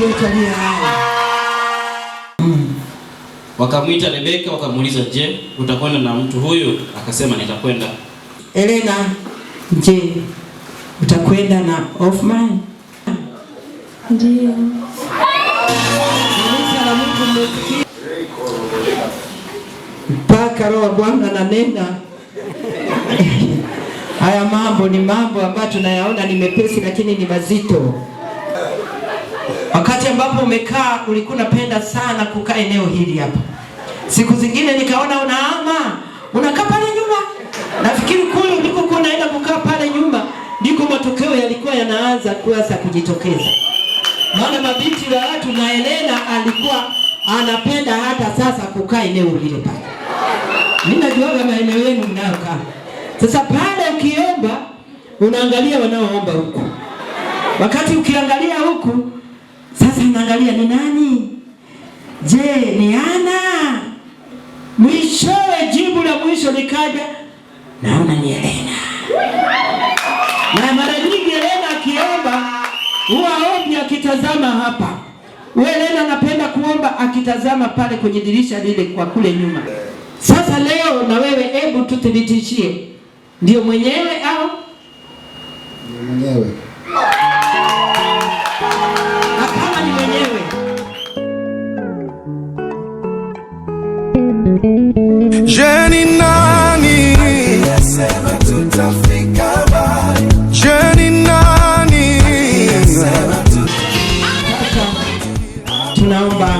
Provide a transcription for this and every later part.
Mungu wetu aliye hai. Wakamwita Rebeka wakamuuliza, je, utakwenda na mtu huyu? Akasema, nitakwenda. Elena, je, utakwenda na Hoffman? Ndio. Kanisa la Mungu, mmesikia mpaka Roho wa Bwana ananena. Haya mambo ni mambo ambayo tunayaona ni mepesi, lakini ni mazito. Wakati ambapo umekaa, ulikuwa unapenda sana kukaa eneo hili hapa. Siku zingine nikaona unahama, unakaa pale nyuma. Nafikiri kule ulikokuwa unaenda kukaa pale nyuma ndiko matokeo yalikuwa yanaanza kuanza kujitokeza. Maana mabinti wa watu na Elena alikuwa anapenda hata sasa kukaa eneo lile pale. Mimi najuaga maeneo yenu mnayokaa. Sasa pale ukiomba unaangalia wanaoomba huku. Wakati ukiangalia huku sasa unaangalia ni nani? Je, ni Ana? Mwishowe jibu la mwisho likaja, naona ni Elena. Na mara nyingi Elena akiomba huwa ombi akitazama hapa. Wewe Elena anapenda kuomba akitazama pale kwenye dirisha lile kwa kule nyuma. Sasa leo na wewe hebu tuthibitishie, ndio mwenyewe au Ni mwenyewe. Na kama ni mwenyewe? Je, ni nani? Aliyesema tutafika mbali. Je, ni nani? Aliyesema. Sasa tunaomba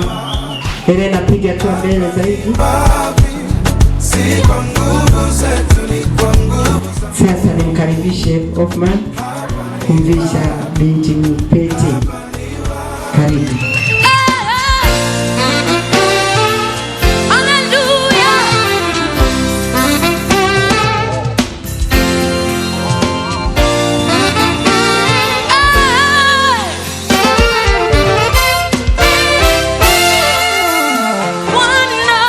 Elena, piga hatua mbele zaidi. Si kwa nguvu zetu, ni kwa nguvu za Sasa nimkaribishe Hoffman kumvisha binti pete. Karibu. Haleluya. Bwana,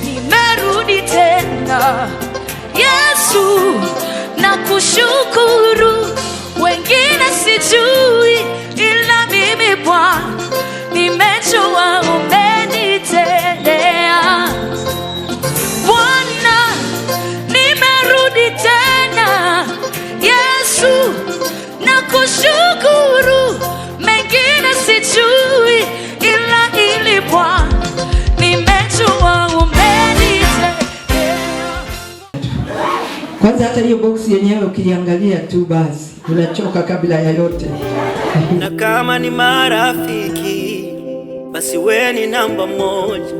nimerudi tena. Yesu, nakushukuru. Wengine sijui, ila mimi Bwana nimejua umenitendea. Bwana, nimerudi tena. Yesu, nakushukuru. Mengine sijui, ila ili Bwana nimejua umenitendea. Kwanza hata hiyo box yenyewe ukiangalia tu basi unachoka kabla ya yote. Na kama ni marafiki, basi we ni namba moja.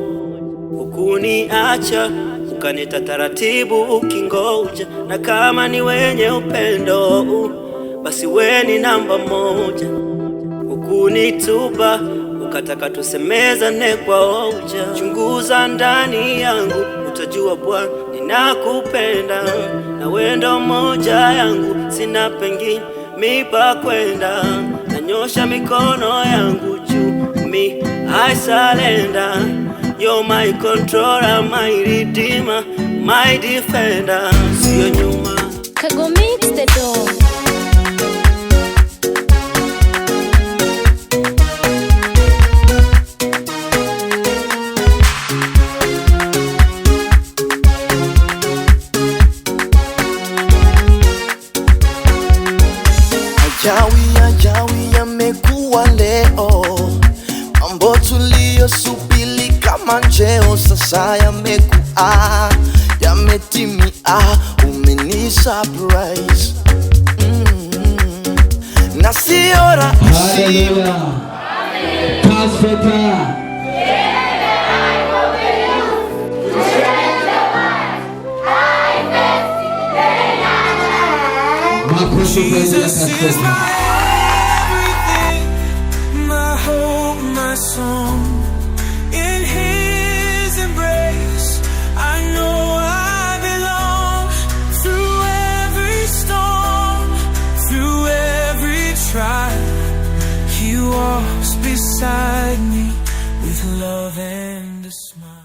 Hukuniacha ukanita taratibu ukingoja, na kama ni wenye upendo, basi we ni namba moja. Hukunitupa ukataka tusemezane kwa hoja. Chunguza ndani yangu utajua Bwana ninakupenda, na wewe ndo moja yangu, sina pengine mi pa kwenda. Nanyosha mikono yangu juu, mi I surrender. You're my controller, my redeemer, my defender. Sio nyuma. Kago mix the door. Ajawi, ajawi yamekuwa leo, mambo tuliyosubiri kama njeo sasa yamekuwa yametimia, umeni surprise na sio rahisi. Haleluya. Pastor. Makofi kwa ajili ya Jesus is Pastor. my everything, my hope, my song. In His embrace, I know I belong. Through every storm, through every trial, He walks beside me with love and a smile.